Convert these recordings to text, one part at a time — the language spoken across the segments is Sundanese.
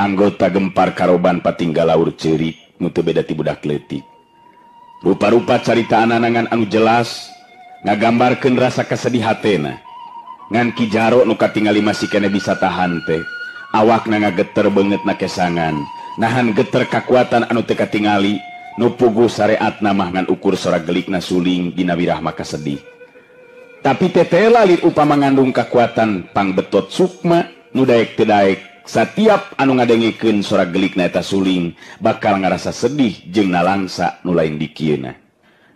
Anggota Gempar Karoban patinggal laur ceurik nu teu beda ti budak leutik. Rupa-rupa carita anangan anu jelas ngagambarkeun rasa kasedih hatena. Ngan Ki Jaro nu katingali masih keneh bisa tahan teh. Awakna ngageter beungeutna kesangan, nahan geter kakuatan anu teu katingali nu puguh sareatna mah ngan ukur sora gelikna suling dina wirahma kasedih. Tapi tetela lir upama ngandung kakuatan pangbetot sukma nu daek teu daek. Satiap anu ngadengikeun sora gelikna eta suling bakal ngarasa sedih jeung nalangsa nu lain dikieuna.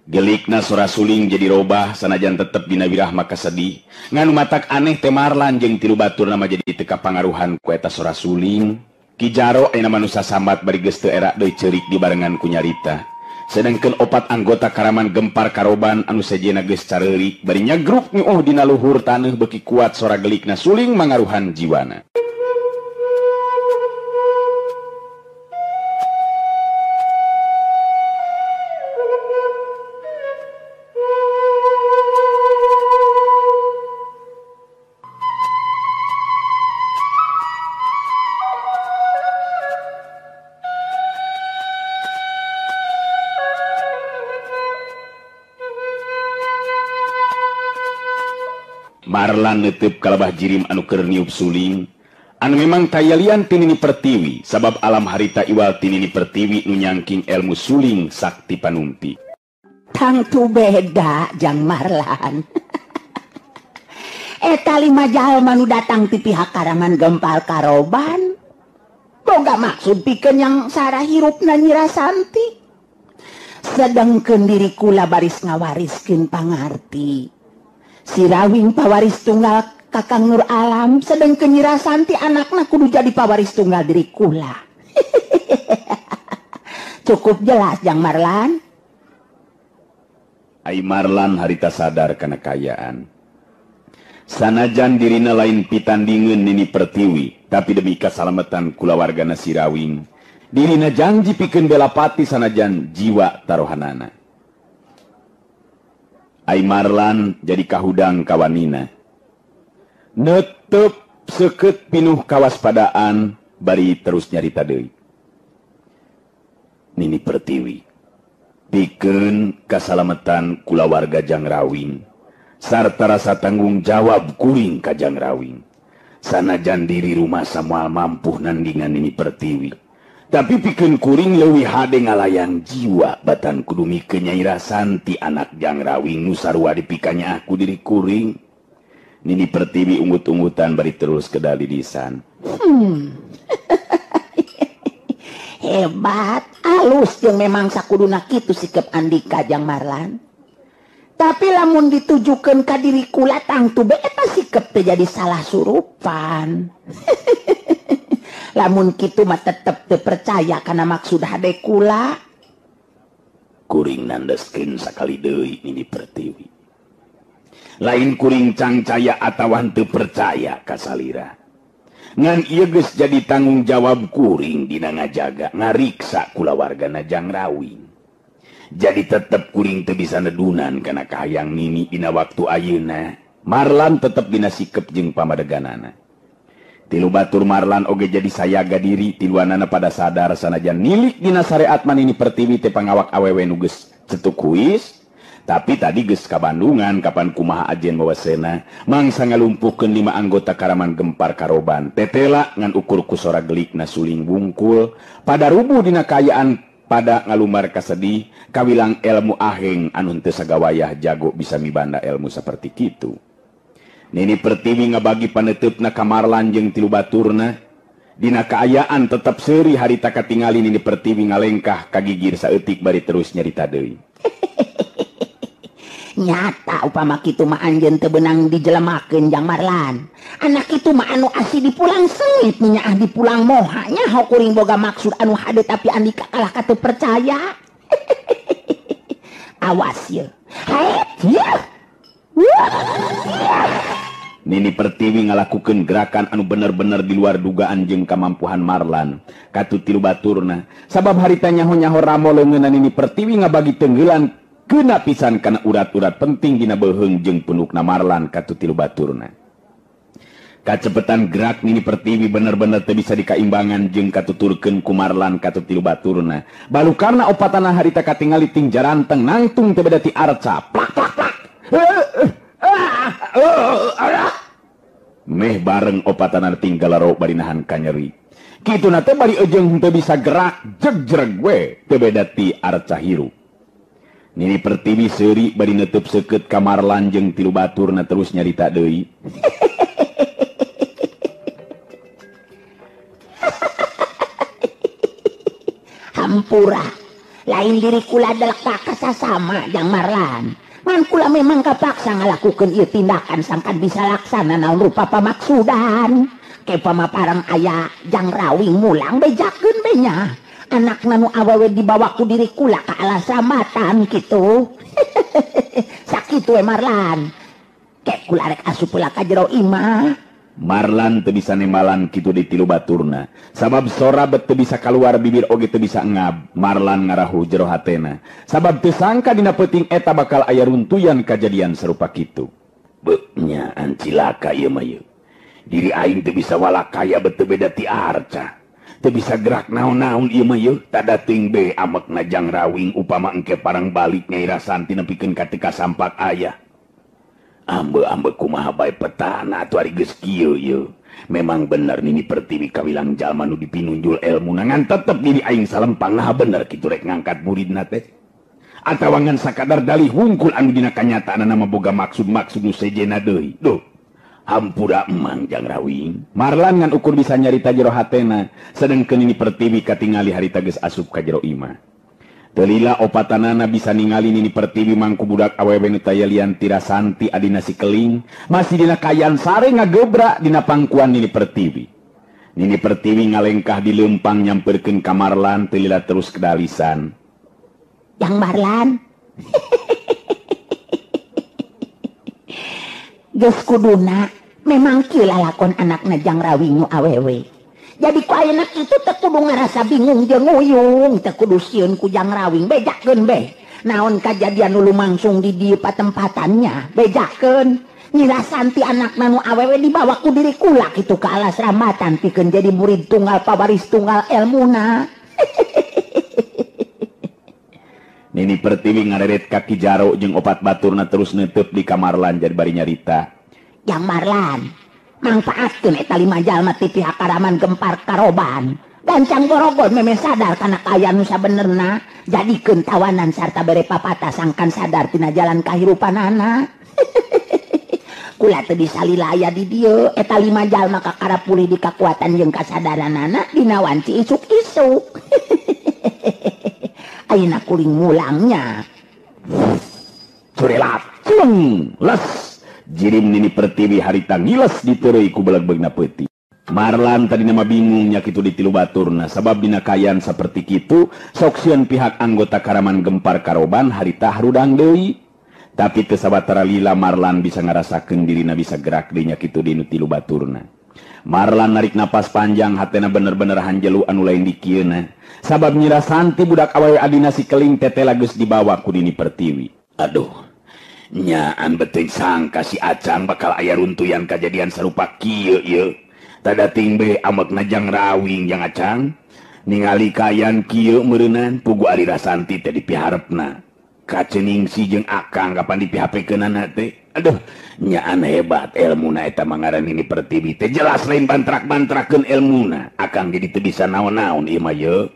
Gelikna sora suling jadi robah sanajan tetep dina wirahma kasedih. Ngan matak aneh teh Marlan jeung tilu baturna mah jadi teu kapangaruhan ku eta sora suling. Ki Jaro ayeuna mah nu sasambat bari geus teu era deui ceurik dibarengan ku nyarita. Sedengkeun opat anggota Karaman Gempar Karoban anu sejenna geus careurik bari nyagruk nyuuh dina luhur taneuh beuki kuat sora gelikna suling mangaruhan jiwana. Marlan netep kalabah jirim anu keur niup suling anu memang tayalian ti Nini Pertiwi sabab alam harita iwal ti Nini Pertiwi nu nyangking ilmu suling sakti panumpi. Tangtu beda jang Marlan. Eta lima jalma nu datang ti pihak Karaman Gempar Karoban boga maksud pikeun yang sarah hirupna Nyi Rasanti. Sedengkeun diri kula baris ngawariskeun pangarti. Sirawing pawaris tunggal Kakang Nur Alam, sedengkeun Nyi Rasanti anakna kudu jadi pawaris tunggal diri kula. Cukup jelas jang Marlan. Ai Marlan harita sadar kana kayaan. Sanajan dirina lain pitandingeun Nini Pertiwi, tapi demi kasalametan kulawargana Sirawing, dirina janji pikeun belapati sanajan jiwa taruhanana. Ai Marlan jadi kahudang kawanina. Netep seukeut pinuh kawaspadaan bari terus nyarita deui. Nini Pertiwi pikeun kasalametan kulawarga Jang Rawing sarta rasa tanggung jawab kuring ka Jang Rawing. Sanajan diri rumah samoal mampuh nandingan Nini Pertiwi, tapi pikeun kuring leuwih hade ngalayang jiwa batan kudu mikeun Nyai Rasanti anak Jang Rawing nu sarua dipikanya aku diri kuring. Nini Pertiwi unggut-unggutan bari terus kedali disan. Hebat, alus jeung memang sakuduna kitu sikep Andika jang Marlan. Tapi lamun ditujukeun ka diri kula tangtu be eta sikep teh jadi salah surupan. Lamun kitu mah tetep teu percaya kana maksud hade kula. Kuring nandeskeun sakali deui Nini Pertiwi. Lain kuring cangcaya atawa teu percaya ka salira. Ngan ieu geus jadi tanggung jawab kuring dina ngajaga ngariksa kulawargana Jang Rawing. Jadi tetep kuring teu bisa nedunan kana kahayang Nini dina waktu ayeuna. Marlan tetep dina sikep jeung pamadeganana. Tilu batur Marlan oge jadi sayaga diri tiluanana pada sadar sanajan nilik dina sareat Nini Pertiwi teh pangawak awewe nu geus cetuk kuis. Tapi tadi geus ka Bandungan kapan kumaha ajen wawasena mangsa ngalumpuhkeun 5 anggota Karaman Gempar Karoban tetela ngan ukur ku sora gelikna suling bungkul pada rubuh dina kaayaan pada ngalumar kasedih kawilang ilmu aheng anu henteu sagawayah jago bisa mibanda ilmu saperti kitu. Nini Pertiwi ngabagi paneuteup ka Marlan jeung tilu baturna dina kaayaan tetep seuri harita katingali Nini Pertiwi ngalengkah kagigir saeutik bari terus nyarita deui. Nyata upama kitu mah anjeun teu beunang dijelemakeun jang Marlan. Anak kitu mah anu asih dipulang seungit nyaah dipulang moha nyaho kuring boga maksud anu hade tapi Andika kalah ka teu percaya. Awas ye. Haet ye. Nini Pertiwi ngalakukeun gerakan anu bener-bener di luar dugaan jeung kamampuhan Marlan katu tilu baturna. Sabab harita nyaho-nyaho ramo leungeunna Nini Pertiwi ngabagi tenggelan kena pisan kana urat-urat penting dina beuheung jeung punukna Marlan katu tilu baturna. Kacepetan gerak Nini Pertiwi bener-bener teu bisa dikaimbangan jeung katuturkeun ku Marlan katut tilu baturna. Balukarna opatana harita katingali ting jaranteng nangtung teu beda ti arca. Plak plak plak. Meh bareng opatana tinggal laro bari nahan kanyeri. Kituna teh bari ejeung teu bisa gerak jegjreg we teu beda ti arca hirup. Nini Pertiwi seuri bari neuteub seukeut ka Marlan jeung tilu baturna terus nyarita deui. Hampura lain diri kula delek kasasama jang Marlan. Ngan kula memang kapaksa ngalakukeun ieu tindakan sangkan bisa laksana naon rupa pamaksudan. Ke pamaparang aya jang rawing mulang bejakeun be nya. Anakna nu awewe dibawa ku diri kula ka alas rambatan kitu. Sakitu we Marlan. Ke kula rek asup heula ka jero imah. Marlan teu bisa nembalan kitu di tilu baturna. Sabab sora bet teu bisa kaluar bibir oge teu bisa ngab. Marlan ngarahu jero hatena. Sabab teu sangka dina peuting eta bakal aya runtuyan kajadian sarupa kitu. Beuh nya cilaka ieu mah ieu. Diri aing teu bisa walakaya bet teu beda ti arca. Teu bisa gerak naon-naon ieu mah ieu. Tada teuing be amekna jang rawing upama engke parang balik Nyai Rasanti nepikeun ka teu kasampak aya. Ambe-ambe kumaha bae petana atuh ari geus kieu ieu. Memang bener Nini Pertiwi kawilang jalma nu dipinunjul elmuna ngan tetep diri aing salempang nah bener kitu rek ngangkat muridna teh. Atawa ngan sakadar dalih hungkul anu dina kanyataanna mah boga maksud-maksud nu sejenna deui. Duh, hampura emang jang rawing. Marlan ngan ukur bisa nyarita jero hatena, sedengkeun Nini Pertiwi katingali harita geus asup ka jero imah. Telila opatanana bisa ningali Nini Pertiwi mangku budak awewe nu taya lian ti Rasanti adina si Keling masih dina kayan sare ngagebrak dina pangkuan Nini Pertiwi. Nini Pertiwi ngalengkah di leumpang nyamperkeun ka Marlan telila terus kedalisan. Yang Marlan. Geus kuduna memang kieu lalakon anakna jang rawing nu awewe. Jadi ku ayeuna kitu teu kudu ngarasa bingung jeung nguyung, teu kudu sieun ku jang rawing, bejakeun be. Naon kajadian nu lumangsung di dieu patempatannya, bejakeun. Nyi Rasanti anakna nu awewe dibawa ku diri kula kitu ka alas rambatan pikeun jadi murid tunggal pawaris tunggal elmuna. Nini Pertiwi ngareret ka Ki Jaro jeung opat baturna terus neuteup di ka Marlan jadi bari nyarita. Jang Marlan, mangfaatkeun eta lima jalma ti pihak Karaman Gempar Karoban. Gancang borogon meme sadar kana kaayaan nu sabenerna, jadikeun tawanan sarta bere papatah sangkan sadar tina jalan kahirupanana. Kula teu bisa lila aya di dieu, eta lima jalma kakara pulih di kakuatan jeung kasadaranana dina wanci isuk-isuk. Ayeuna kuring mulangnya. Curelat, cung, les. Jirim Nini Pertiwi harita ngiles diteureuy ku beleg-belegna peuti. Marlan tadi nama bingung nya kitu di tilu baturna sabab dina kayan saperti kitu sok sieun pihak anggota Karaman Gempar Karoban harita harudang deui. Tapi teu sabatara lila Marlan bisa ngarasakeun dirina bisa gerak deui nya kitu di nu tilu baturna. Marlan narik napas panjang hatena bener-bener hanjelu anu lain dikieuna. Sabab Nyi Rasanti budak awewe adina si Keling tetela geus dibawa ku Nini Pertiwi. Aduh. Nyaan beteng sangka si Acang bakal aya runtuyan kajadian sarupa kieu ieu. Tada ting be amekna jang rawing jang Acang. Ningali kayan kieu meureunan pugu ari Rasanti teh dipiharepna. Kacening si jeung Akang kapan dipihapekeunana teh. Aduh, nyaan hebat elmuna eta mangaran Nini Pertiwi teh jelas lain bantrak-bantrakeun elmuna. Akang jadi teu bisa naon-naon ieu mah ye.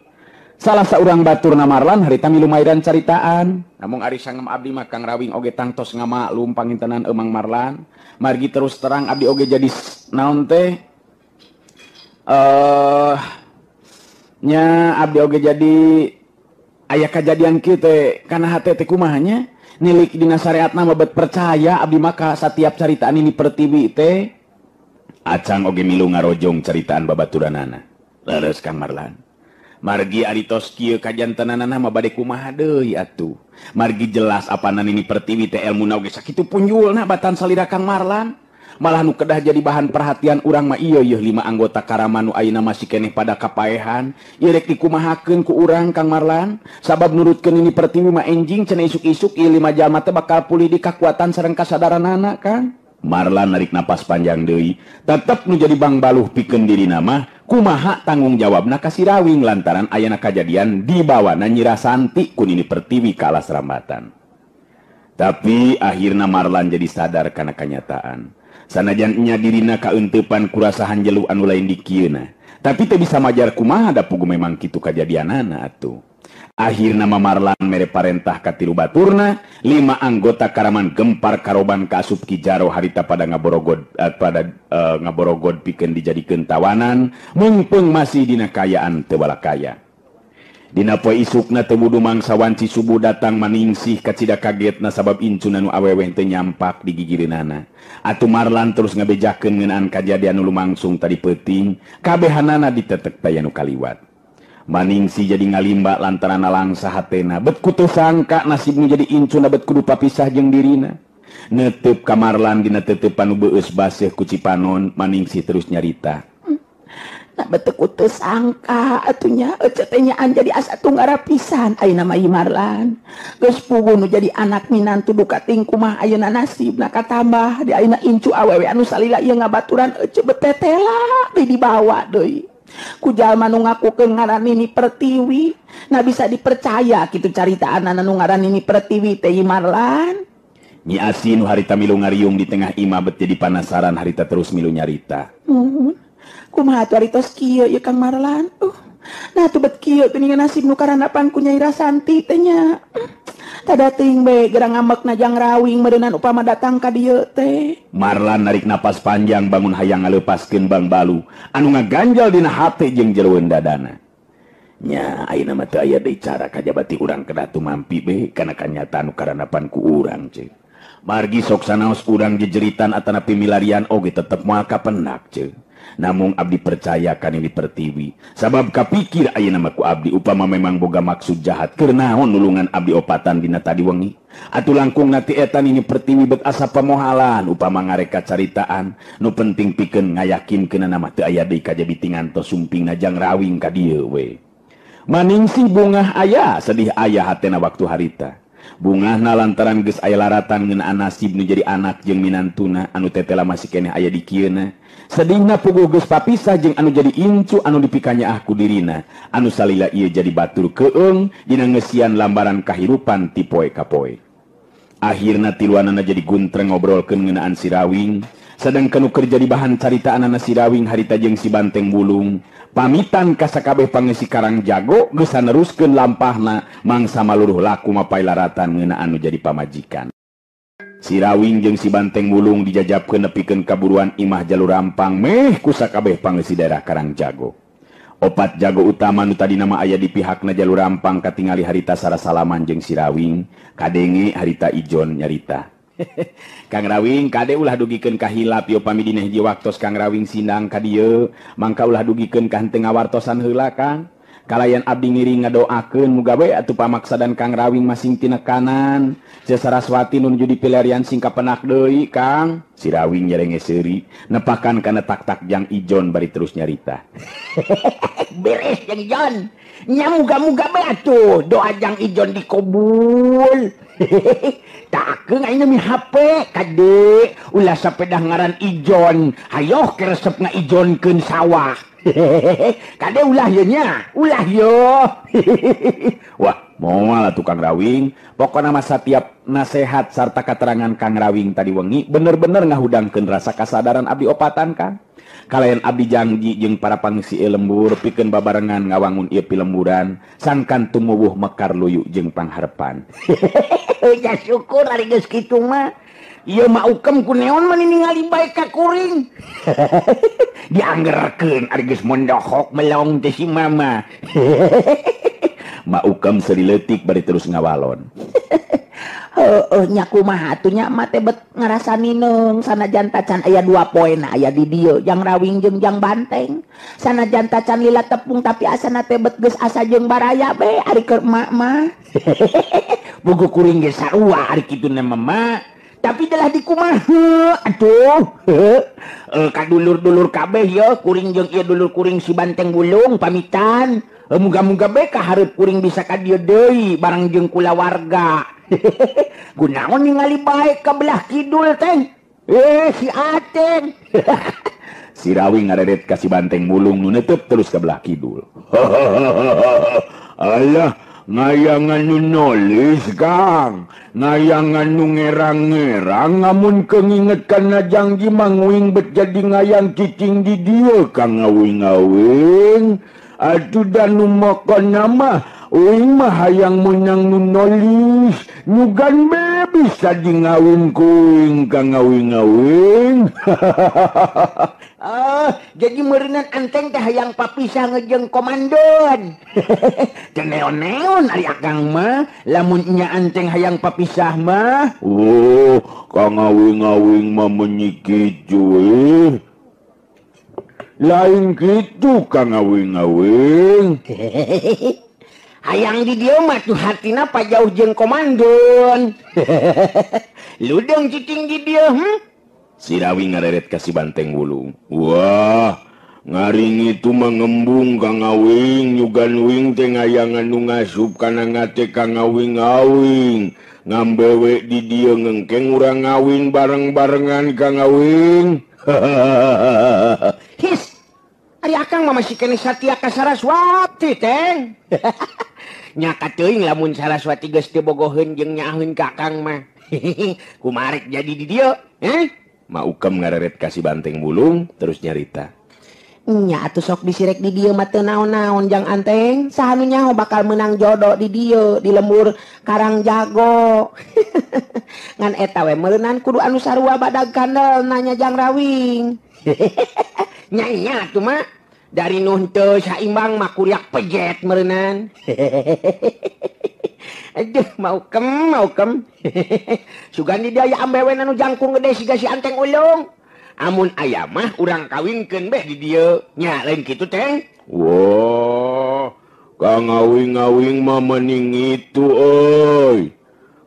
Salah saurang baturna Marlan harita milu mairan caritaan. Namung ari sangem abdi mah Kang Rawing oge tangtos ngamaklum pangintenan Emang Marlan. Margi terus terang abdi oge jadi naon teh nya abdi oge jadi aya kajadian kieu teh kana hate teh kumaha nya nilik dina syariatna mah bet percaya abdi mah ka satiap caritaan Nini Pertiwi teh. Acang oge milu ngarojong caritaan babaturanana. Leres Kang Marlan. Margi ari tos kieu kajantenanana mah bade kumaha deui atuh. Margi jelas apana Nini Pertiwi teh elmuna oge sakitu punjulna batan salira Kang Marlan. Malah nu kedah jadi bahan perhatian urang mah ieu yeuh lima anggota Karaman nu ayeuna masih keneh pada kapaehan. Ieu rek dikumahakeun ku urang Kang Marlan. Sabab nurutkeun Nini Pertiwi mah enjing cenah isuk-isuk ieu lima jalma teh bakal pulih di kakuatan sareng kasadaranana Kang. Marlan narik napas panjang deui, tetep nu jadi bangbaluh pikeun dirina mah kumaha tanggung jawabna ka si Rawing lantaran ayana kajadian dibawana Nyi Rasanti ku Nini Pertiwi ka alas rambatan. Tapi akhirna Marlan jadi sadar kana kanyataan. Sanajan nya dirina kaeuntepan kurasa hanjelu anu lain dikieuna, tapi teu bisa majar kumaha da pugu memang kitu kajadianana atuh. Akhirna Marlan mere parentah ka tilu baturna, 5 anggota Karaman Gempar Karoban kaasup Ki Jaro harita pada ngaborogod pikeun dijadikeun tawanan, meungpeung masih dina kayaan teu balakaya. Dina poe isukna teu wudu mangsa wanci subuh datang Maningsih kacida kagetna sabab incuna nu awewe teu nyampak di gigireunana. Atuh Marlan terus ngabejakeun ngeunaan kajadian nu lumangsung tadi peuting, kabehanana ditetek taya nu kaliwat. Maningsih jadi ngalimba lantaran nalangsa hatena, bet ku teu sangka nasib nu jadi incuna bet kudu papisah jeung dirina. Netep ka Marlan dina teteupan nu beueus baseuh ku Cipanon, Maningsih terus nyarita. Nah bet ku teu sangka atuh nya ece teh nyaan jadi asa tunggara pisan ayeuna mah Marlan. Geus puguh nu jadi anak minantu duka ting kumaha ayeuna nasibna katambah di ayeuna incu awewe anu salila ieu ngabaturan ece betetela deui dibawa deui. Ku jalma nu ngakukeun ngaran Nini Pertiwi, nah bisa dipercaya kitu caritaanana nu ngaran Nini Pertiwi teh Marlan. Nyi Asi nu harita milu ngariung di tengah imah bet jadi panasaran harita terus milu nyarita. Muhun, kumaha atuh ari tos kieu ieu Kang Marlan? Nah atuh bet kieu teuing nasib nu karanapan ku Nyai Rasanti teh nya. Tada teuing bae gerang ngambekna jang Rawing meureunan upama datang ka dieu teh. Marlan narik napas panjang bangun hayang ngaleupaskeun bangbalu anu ngaganjal dina hate jeung jeroeun dadana. Nya ayeuna mah teu aya deui cara kajabati urang kedah tumampi be kana kanyataan nu karanapan ku urang ceuk. Margi sok sanaos urang jejeritan atanapi milarian oge tetep moal kapendak ceuk. Namung abdi percaya ka Nini Pertiwi sabab kapikir ayeuna mah ku abdi upama memang boga maksud jahat keur naon nulungan abdi opatan dina tadi wengi. Atuh langkung nati eta Nini Pertiwi bet asa pamohalan upama ngareka caritaan nu penting pikeun ngayakinkeunana mah teu aya deui kajabi tingantos sumpingna jang Rawing ka dieu we. Maningsih bungah aya sedih aya hatena waktu harita. Bungahna lantaran geus aya laratan ngeunaan nasib nu jadi anak jeung minantuna anu tetela masih keneh aya di kieuna. Sedihna puguh geus papisah jeung anu jadi incu anu dipikanyaah ku dirina anu salila ieu jadi batur keung dina ngeusian lambaran kahirupan ti poe ka poe. Akhirna tiluanana jadi guntreng ngobrolkeun ngeunaan si Rawing, sadangkan nu keur jadi bahan caritaanana si Rawing harita jeung si Banteng Bulung. Pamitan ka sakabeh pangeusi Karang Jago geus neruskeun lampahna mangsa maluruh laku mapay laratan ngeunaan nu jadi pamajikan. Si Rawing jeung si Banteng Bulung dijajabkeun nepikeun kaburuan imah jalur rampang meh ku sakabeh pangeusi daerah Karang Jago. Opat jago utama nu tadina mah aya di pihakna jalur rampang katingali harita sarasalaman jeung si Rawing, kadenge harita Ijon nyarita. Kang Rawing kade ulah dugikeun ka hilap ieu pami dina hiji waktos Kang Rawing sindang ka dieu, mangka ulah dugikeun ka henteu ngawartosan heula Kang. Kalayan abdi ngiring ngadoakeun muga we atuh pamaksadan Kang Rawing masing tinekanan. Ceu Saraswati nu nuju dipilarian sing kapenak deui Kang. Si Rawing nyerenge seuri nepakan kana tak-tak jang Ijon bari terus nyarita. Beres jang Ijon. Nya muga-muga we atuh doa jang Ijon dikabul. Takeung ayeuna mi HP kade ulah sapedah ngaran Ijon, hayoh keresep ngaijonkeun sawah. Kade ulah ye nya, ulah yo. Wah, moal atuh Kang Rawing. Pokona mah satiap nasehat sarta katerangan Kang Rawing tadi wengi bener-bener ngahudangkeun rasa kasadaran abdi opatan Kang. Kalayan abdi janji jeung para pangsi lembur pikeun babarengan ngawangun ieu pilemburan sangkan tumuwuh mekar luyu jeung pangharepan. Ya syukur ari geus kitu mah. Ieu mah ukem ku neon mah ningali bae ka kuring. Dianggerkeun ari geus mondohok melong teh si mama. Ma ukem seuri leutik bari terus ngawalon. Heueuh nya kumaha atuh nya mah teh bet ngarasa nineung sanajan tacan aya 2 poena aya di dieu jang Rawing jeung jang Banteng. Sanajan tacan lila tepung tapi asana teh bet geus asa jeung baraya be ari keur emak mah. Bogo kuring ge sarua ari kitu na mama. Tapi telah dikumaha atuh. Ka dulur-dulur kabeh ye kuring jeung ieu dulur kuring si Banteng Bulung pamitan. Muga-muga be kahareup kuring bisa ka dieu deui bareng jeung kulawarga. Gunaon ningali bae ka belah kidul teh. Si Ateng. Si Rawing ngareret ka si Banteng Mulung nu netep terus ka belah kidul. Alah, ngayangan nu nolis Kang, ngayangan nu ngerang-ngerang ngamun kenginget kana jangji manguing bet jadi ngayang cicing di dieu Kang ngawing-ngawing. Atuh da nu mokona mah uing mah hayang meunang nu nolis, nyugan be bisa di ngawin kuing Kang ngawing-ngawing. Ah, jadi meureunan Anteng teh hayang papisah ngejeng komandon. Teu neon-neon ari akang mah, lamun nya Anteng hayang papisah mah. Oh, Kang ngawing-ngawing mah meuni kitu we. Lain kitu Kang ngawing-ngawing. Hayang di dieu mah tuh hatina pajauh jeung komandon. Ludeung cicing di dieu, Si Rawing ngareret ka si Banteng Wulung. Wah, ngaring itu mengembung Kang Ngawing, nyugan wing teh ngayangan nu ngasup kana ngate Kang Ngawing-ngawing. Ngambewe di dieu ngengkeng urang ngawin bareng-barengan Kang Ngawing. His, ari akang mah masih keneh satia ka Saraswati teh. Nyaka teuing lamun Saraswati geus teu bogoheun jeung nyaaheun ka akang mah. Kumarek jadi di dieu, heh? Maukem ngareret ka si Banteng Bulung terus nyarita. Nya atuh sok disirek di dieu mah teu naon-naon jang Anteng, saha nu nyaho bakal meunang jodoh di dieu di lembur Karang Jago. Ngan eta we meureunan kudu anu sarua badag kandel nanya jang Rawing. Nya nya atuh mah dari nu henteu saimbang mah kuriak pejet meureunan. Aduh, maukem. Sugan di dieu aya ambewen anu jangkung gede siga si Anteng Ulung. Amun aya mah urang kawinkeun beh di dieu. Nya lain kitu teh. Wah, Kang ngawing-ngawing mah mending itu euy.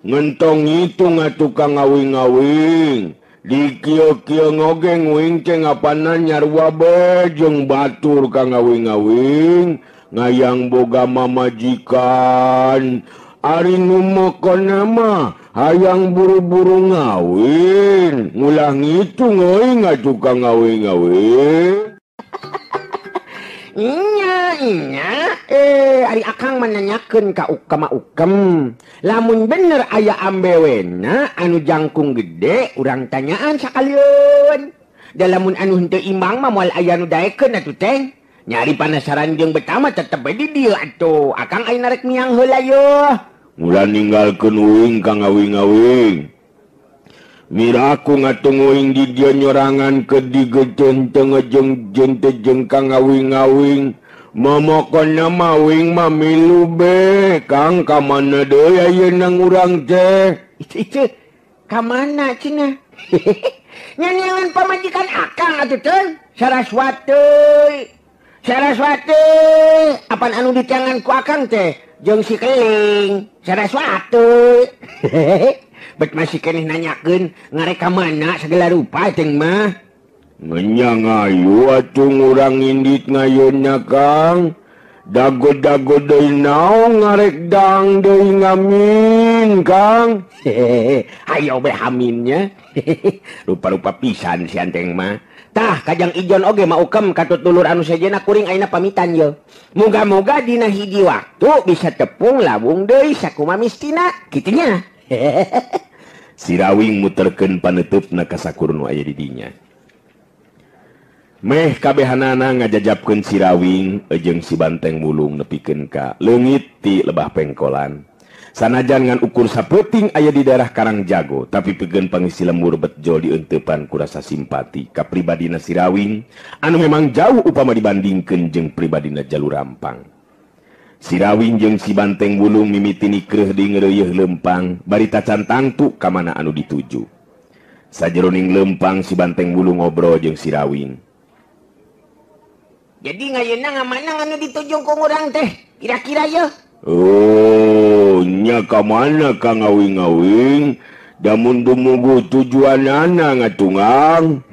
Ngentong itu ngatuh Kang ngawing-ngawing. Di kieu-kieu ngogeng wing teh ngapanan nyarua be jeung batur Kang ngawing-ngawing. Ngayang boga mamajikan. Ari nu mokona mah hayang buru-buru ngawin, ngulah ngitung euy ngatuh Kang ngawing-ngawing. Nya nya ari akang mah nanyakeun ka ukem ukem. Lamun bener aya ambewena anu jangkung gede urang tanyaan sakalian. Da lamun anu henteu imbang mah moal aya nu daekeun atuh teh. Nyari panasaran jeung betama tetep we di dieu atuh. Akang ayeuna rek miang heula yeuh. Mula ninggalkeun uing Kang ngawing-ngawing. Miraku ngatung uing di dieu nyorangan ke digejeun teu ngejeng jeung teu jeung Kang ngawing-ngawing. Momokona mah uing mah milu be, Kang ka mana deui ayeuna urang teh? Itu ka mana cenah? Nyanyian pamajikan akang atuh teh. Saraswati. Saraswati, apan anu ditangan ku akang teh? Jeung si keling Saraswati. Bet masih keneh nanyakeun ngarek ka mana segala rupa teh mah. Ngenya ngayu atuh urang indit ngayunna Kang. Dago-dago deui naon ngarek dang deui ngamin Kang. Ayo be haminnya. Rupa-rupa pisan si Anteng mah. Tah kajang ijon oge maukem katut dulur anu sejenna kuring ayeuna pamitan ye. Muga-muga dina hiji waktu bisa tepung lawung deui sakumaha mistina kitu nya. Si Rawing muterkeun paneuteup ka sakur nu aya di dinya. Meh kabehanana ngajajapkeun si Rawing jeung si Banteng Mulung nepikeun ka leungit ti lebah pengkolan. Sanajan ngan ukur sapeuting aya di daerah Karang Jago, tapi pikeun pangisi lembur betjo dieunteupan ku rasa simpati ka pribadina si Rawing anu memang jauh upama dibandingkeun jeung pribadina Jalur Rampang. Si Rawing jeung si Banteng Wulung mimiti nikreuh di ngeureuyeung lempang bari tacan tangtu ka mana anu dituju. Sajeroning lempang si Banteng Wulung ngobrol jeung si Rawing. Jadi ngayeuna ngamana anu dituju ku urang teh? Kira-kira yeuh. Oh, nya ka mana ka ngawing-ngawing? Damun dumugu tujuanana ngatungang.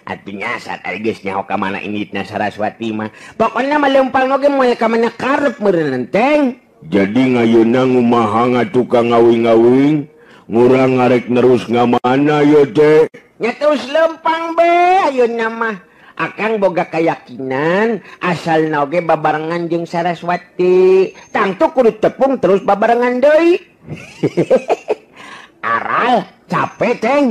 Atuh nyasar ari geus nyaho ka mana inditna Saraswati mah. Pokona mah lempang oge moal ka mana karep meureun teng. Jadi ngayeuna ngumaha ngatuh ka ngawing-ngawing? Ngurang ngarek nerus ngamana ye teh? Nya terus lempang be ayeuna mah. Akang boga keyakinan asal oge babarengan jeung Saraswati. Tangtu kudu tepung terus babarengan deui. Aral capek teng.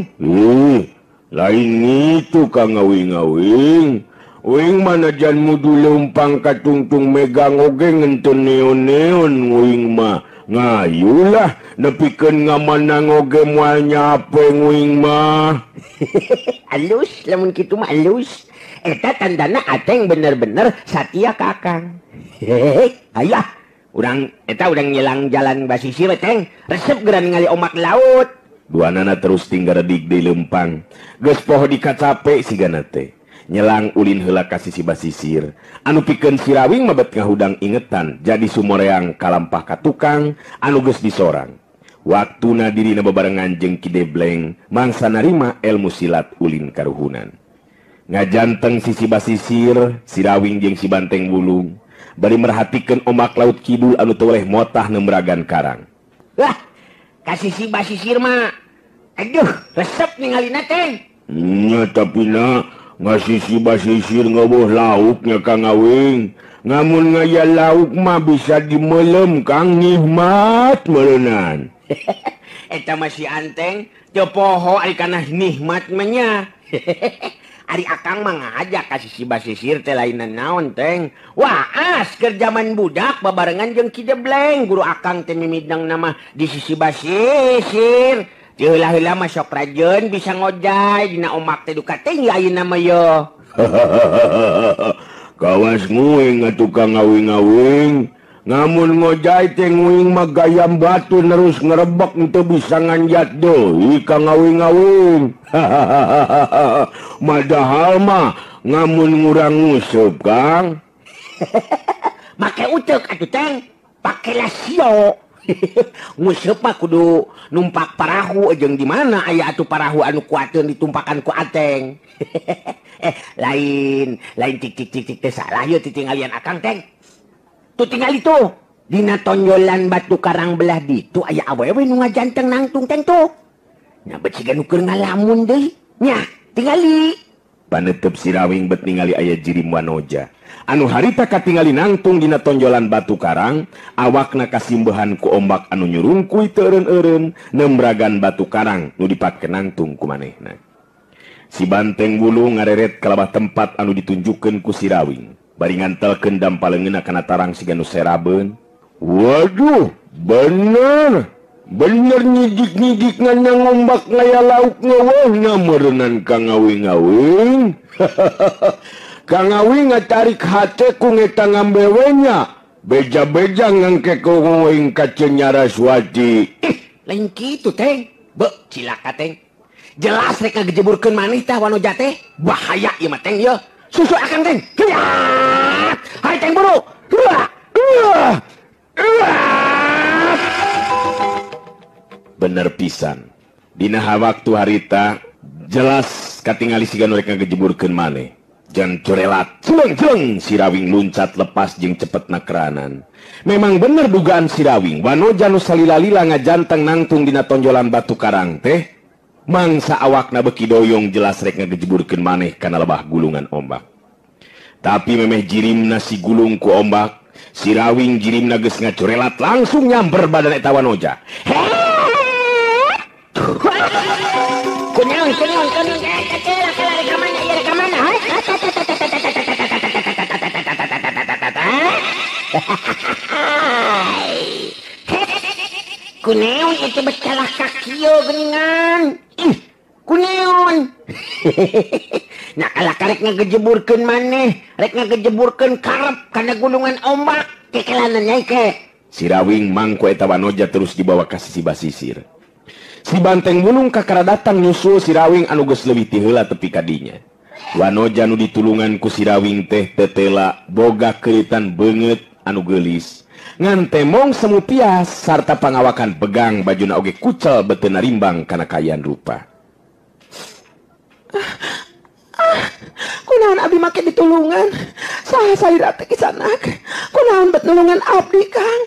Lain itu Kang Awing-awing. Uing manajan mudu leumpang katungtung megang oge ngenteu neon-neon uing mah. Ngayulah nepikeun ngamanang oge moal nyape uing mah. Alus lamun kitu mah alus. Eta tandana ateng bener-bener satia ka akang. Hehehe, ayah. Urang eta urang nyelang jalan basisir teng. Resep geura ningali omak laut. Duanana terus tinggal redig deui leumpang. Geus poho dikacape sigana teh. Nyelang ulin heula ka sisi basisir. Anu pikeun Sirawing mabet ngahudang ingetan jadi sumoreang kalampah ka tukang anu geus disorang. Waktuna dirina bebarengan jeung Ki Debleng mangsa narima ilmu silat ulin karuhunan. Ngajanteng sisi basisir, Sirawing jeung si Banteng Wulung bari merhatikeun omak laut kidul anu teu weleh motah nembragan karang. Wah, ka sisi basisir mah. Aduh, resep ningalina teh. Nya tapi na ngasisi basisir ngeueuh lauknya Kang Awing. Ngamun ngaya lauk mah bisa dimelem Kang, nikmat meureunnan. Eta mah si Anteng teu poho ari kana nikmat mah nya. Ari akang mah ngajak ka sisi basisir teh lain naon teng. Wah, as keur jaman budak babarengan jeung Ki Debleng, guru akang teh mimidang nama di sisi basisir. Heula-heula mah sok rajeun bisa ngojay dina omak teh duka tinggi ayeuna mah yo. Kawas nguing atuh Kang Awing-awing. Ngamun ngojay teh nguing mah gayam batu nerus ngerebek teu bisa nganjat deui Kang Awing-awing. Madahal mah ngamun ngurang nguseup Kang. Make uteuk atuh teng, pake lasio. Nguseup mah kudu numpak parahu jeung di mana aya atuh parahu anu kuateun ditumpakan ku ateng. Lain lain cik cik cik cik teh salah yeuh titinggalian akang teng. Tuh tingali tuh dina tonjolan batu karang belah ditu aya awewe nu ngajanteng nangtung teng tuh. Nya bet siga nu keur ngalamun deui. Nya tingali. Panetep Sirawing bet ningali aya jirim wanoja. Anu harita katingali nangtung dina tonjolan batu karang, awakna kasimbehan ku ombak anu nyurungkuy teu eureun-eureun nembragan batu karang nu dipake nangtung ku manehna. Si Banteng Wulung ngareret kalabah tempat anu ditunjukkeun ku Sirawing. Bari ngantelkeun dampaleungeunna kana tarang siga nu serabeun. Waduh, bener. Bener nyidik-nyidik ngan ngombak ngaya lauk ngeueuhna meureunan Kang Awing-awing. Kang Awing ngatarik hate ku ngeta ngambewenya. Beja-beja ngangke ku nguing ka Nyaraswati. Ih, lain kitu teng. Be, cilaka teng. Jelas rek ngagejeburkeun maneh tah wanoja teh. Bahaya ieu mah teng yeuh. Susu akang teng. Hiat! Hai teng buru. Huah! Huah! Huah! Bener pisan. Dina waktu harita jelas katingali siga nu rek ngagejeburkeun maneh. Jan corelat, celeng-celeng Sirawing luncat lepas jeung cepet nakeranan. Memang bener dugaan Sirawing, wanoja nu salila-lila ngajanteng nangtung dina tonjolan batu karang teh. Mangsa awakna beki doyong jelas rek ngagejeburkeun maneh kana lebah gulungan ombak. Tapi memeh jirimna si gulung ku ombak, Sirawing jirimna geus ngacorelat langsung nyamber badan eta wanoja. Kunaon kunaon kunaon kela ka mana ieu ka mana? Kuneon itu bekalah kaki geningan. Ih, kuneon. Nah kalah karek ngagejeburkeun maneh, rek ngagejeburkeun karep kana gulungan ombak kekelanan nyai ke. Sirawing mangku eta wanoja terus dibawa ka sisi basisir. Si Banteng Wulung kakara datang nyusul Sirawing anu geus leuwih ti heula tepi ka dinya. Wanoja nu ditulungan ku Sirawing teh tetela boga keuritan beungeut anu geulis. Ngan temong semu pias sarta pangawakan pegang bajuna oge kucel beteuna rimbang kana kaayaan rupa. Kunaon abdi make ditulungan? Saha salira teh kisanak? Kunaon bet nulungan abdi, Kang?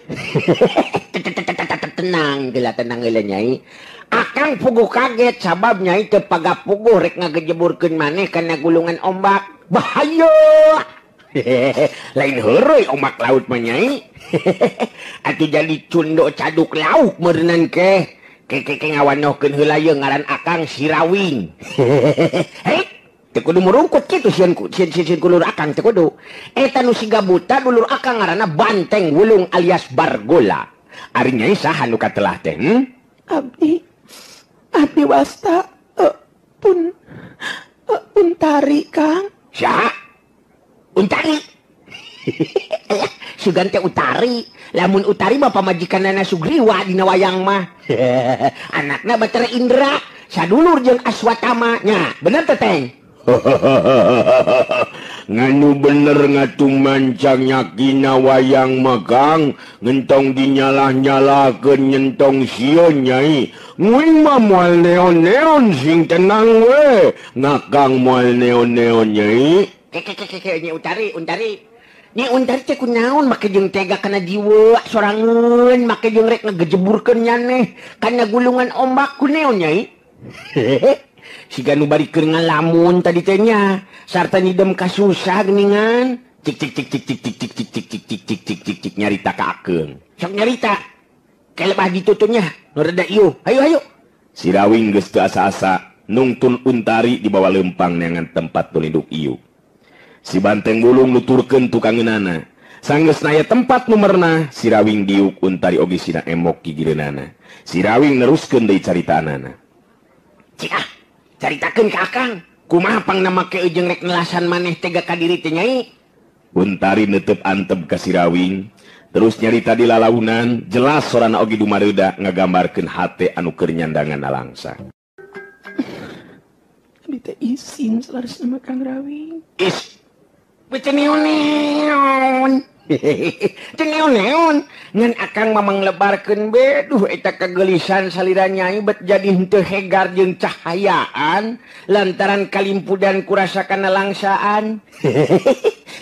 Tenang geula, tenang geula nyai. Akang puguh kaget sabab nyai teu pagapuguh rek ngagejeburkeun maneh kana gulungan ombak. Bahaya. Lain heureuy ombak laut mah nyai. Atuh jadi cundo caduk lauk meureunnan ke. Keke ngawanohkeun heula ye ngaran akang Sirawing. Hei, teu kudu murungkut kitu sieun sieun ku lur akang teu kudu. Eta nu siga buta dulur akang ngaranna Banteng Wulung alias Bargola. Ari nyai saha nu katelah teh? Abdi wasta pun Untari Kang. Saha? Untari. Sugan teh Utari. Lamun Utari mah pamajikanana Sugriwa dina wayang mah. Anakna Batara Indra, sadulur jeung Aswatama nya. Bener teh Teng? Nganu bener ngatung mancang nyakina wayang mah Kang, ngentong dinyalah-nyalahkeun nyentong sieun nyai. Nguing mah moal neon-neon sing tenang we. Ngakang moal neon-neon nyai. Keke nya Utari, Untari. Nyi Untari teh kunaon make jeung tega kana jiwa sorangan, make jeung rek ngagejeburkeun nyaneh kana gulungan ombak kuneon nyai. Siga nu bari keur ngalamun tadi teh nya, sarta nyidem kasusah geuningan. Cik cik cik cik cik cik cik cik cik cik cik cik cik cik cik nyarita ka akeung. Sok nyarita. Kelebah ditutunya nu reda ieu. Hayu hayu. Sirawing geus teu asa-asa nungtun Untari dibawa leumpang neangan tempat nu lindung ieu. Si Banteng Wulung nuturkeun tukangeunana. Sanggeus naya tempat nu merenah, Sirawing diuk Untari oge sina emok gigireunana. Sirawing neruskeun deui caritaanana. Cik ah, caritakeun ka akang. Kumaha pangna make jeung rek nelasan maneh tega ka diri teh nyai? Untari netep antep ka Sirawing, terus nyarita di lalaunan, jelas sorana oge dumareuda ngagambarkeun hate anu keur nyandangan nalangsa. Abi teh isin selaras sama Kang Rawing. Is neon-neon. Neon-neon ngan akang mamang lebarkeun be duh eta kagelisan salira nyai bet jadi henteu hegar jeung cahayaan lantaran kalimpudan kurasa kana langsaan.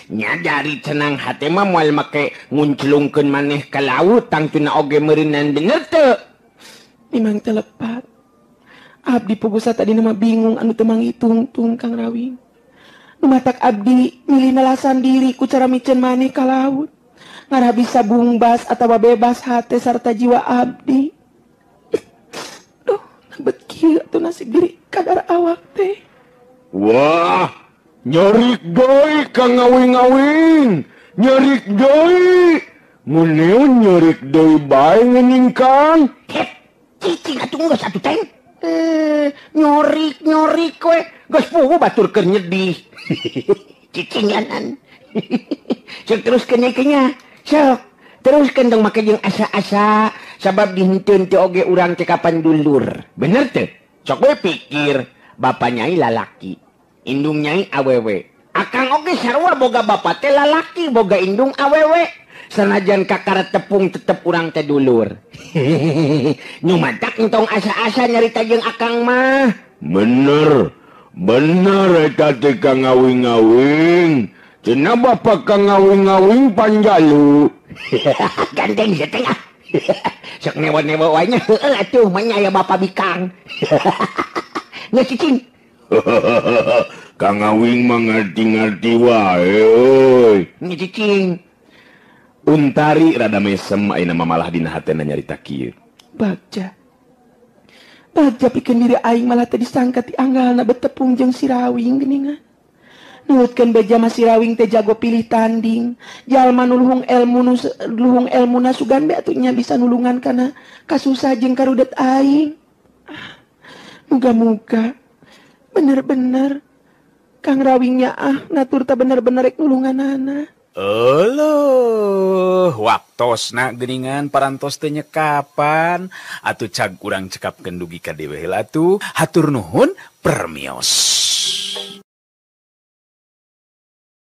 Nya dari tenang hate mah moal make ngunclungkeun maneh ka laut tangtuna oge meureunan bener teu. Mimang teu lepat. Abdi pugusa tadi mah bingung anu teu mangitungtung Kang Rawing. Numatak abdi milih nelasan diri ku cara miceun maneh ka laut. Ngarah bisa bungbas atawa bebas hate sarta jiwa abdi. Duh, nabet kieu atuh nasib diri kadar awak teh. Wah, nyerik deui Kang Ngawing-ngawing. Nyerik deui. Mun nyerik deui bae geuning Kang. Hep, cicing atuh geus atuh Teng. Nyorik-nyorik we. Geus puguh batur keur nyedih. Cicinganan. Sok teruskeun nya. Sok teruskeun dong make jeung asa-asa sabab dihenteun teh oge urang teh kapan dulur. Bener teh? Sok we pikir bapa nyai lalaki, indung nyai awewe. Akang oge sarua boga bapa teh lalaki, boga indung awewe. Sanajan kakara tepung tetep urang teh dulur. Nyumatak entong asa-asa nyarita jeung akang mah. Bener. Bener eta teh Kang Ngawing-ngawing. Cenah bapa Kang Ngawing-ngawing panjalu. Gandeng sia teh ah. Sok newa-newa wae nya heueuh atuh mah nya aya bapa bikang. Geus cicing. Kang Ngawing mah ngarti-ngarti wae euy. Nya cicing. Untari rada mesem ayeuna mah malah dina hatena nyarita kieu. Bagja. Bagja pikeun diri aing malah teh disangka ti anggalna betepung jeung Sirawing geuningan. Nurutkeun beja mah Sirawing teh jago pilih tanding. Jalma nu luhung elmu nu luhung elmuna sugan be atuh nya bisa nulungan kana kasusah jeung karudet aing. Ah, muga-muga bener-bener Kang Rawingnya ah ngatur ta bener-bener rek nulunganana. Euleuh, waktosna geuningan parantos teh nyekapan atuh cag urang cekapkeun dugi ka dewe heula atuh. Hatur nuhun permios.